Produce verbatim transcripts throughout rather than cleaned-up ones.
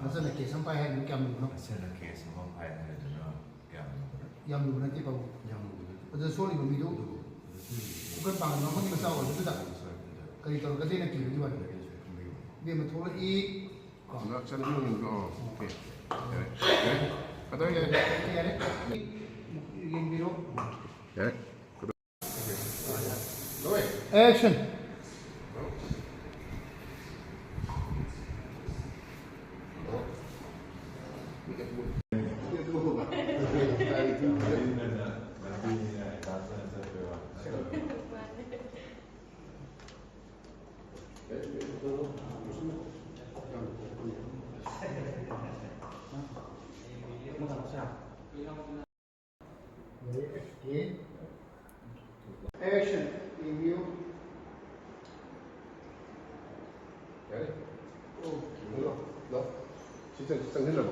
ꯃꯆꯟꯅ case ꯑꯃ ꯄꯥꯏ ꯍꯥꯏꯗꯨꯅ ꯀꯌꯥꯝ ꯂꯨꯕꯅꯣ? ꯃꯆꯟꯅ ꯀꯦꯁ ꯑꯃ ꯄꯥꯏ ꯍꯥꯏꯗꯨꯅ ꯀꯌꯥꯝ ꯂꯨꯕꯅꯣ? ꯌꯥꯝ ꯂꯨꯕ ꯅꯠꯇꯦ, ꯄꯥꯕꯨꯡ꯫ ꯌꯥꯝ ꯂꯨꯕ ꯅꯠꯇꯦ꯫ ꯑꯗꯨꯗ ꯁꯣꯛꯂꯤꯕ ꯃꯤꯗꯨ ꯄꯨꯈꯠ ꯄꯥꯡꯒꯜ ꯃꯐꯝꯒꯤ ꯃꯆꯥ ꯑꯣꯏꯕꯗꯨꯗ ꯀꯔꯤ ꯇꯧꯔꯛꯀꯗꯦꯅ ꯀꯤꯕꯒꯤ ꯋꯥꯅꯤ꯫ ꯏꯕꯦꯝꯃ ꯊꯣꯛꯂꯛꯏ꯫ ꯀꯣ꯫ ꯆꯠꯅꯕꯤꯔꯣꯝꯗꯣ, ꯑꯣ, ꯑꯣꯀꯦ꯫ ꯌꯥꯔꯦ, ꯌꯥꯔꯦ꯫ ꯀꯗꯥꯏ ꯌꯥꯔꯦ? ꯌꯥꯔꯦ꯫ ꯌꯦꯡꯕꯤꯔꯣ꯫ ꯌꯥꯔꯦ꯫ Action. Action. Review. ꯌꯥꯔꯦ? ꯑꯣꯀꯦ꯫ ꯍꯜꯂꯣ? ꯍꯜꯂꯣ? ꯁꯤ ꯆꯪ-, ꯆꯪꯁꯤꯜꯂꯕꯣ?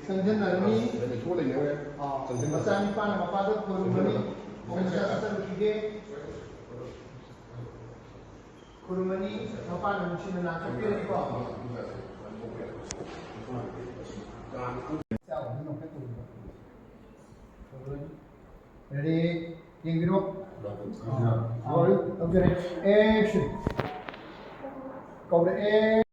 ꯆꯪꯁꯤꯟꯅꯔꯅꯤ꯫ ꯑꯗꯨꯗꯤ ꯊꯣꯛꯑ ꯂꯩꯅꯦ ꯍꯣꯔꯦꯟ꯫ ꯑꯥ, ꯆꯪꯁꯤꯜꯂꯣ꯫ ꯃꯆꯥꯅꯤꯄꯥꯅ ꯃꯄꯥꯗ ꯈꯨꯔꯨꯝꯃꯅꯤ꯫ ꯆꯪꯁꯤꯜꯂꯣ꯫ ꯑꯣ, ꯃꯆꯥ ꯆꯠꯂꯨꯈꯤꯒꯦ꯫ ꯈꯨꯔꯨꯝꯃꯅꯤ꯫ ꯃꯄꯥꯅ ꯅꯨꯡꯁꯤꯅ ꯅꯥꯟꯊꯣꯛꯄꯤꯔꯅꯤꯀꯣ꯫ Ready? ꯌꯦꯡꯕꯤꯔꯣ꯫ ꯑꯥ, ꯇꯧꯖꯔꯦ꯫ Action. ꯀꯧꯔꯛꯑꯦ꯫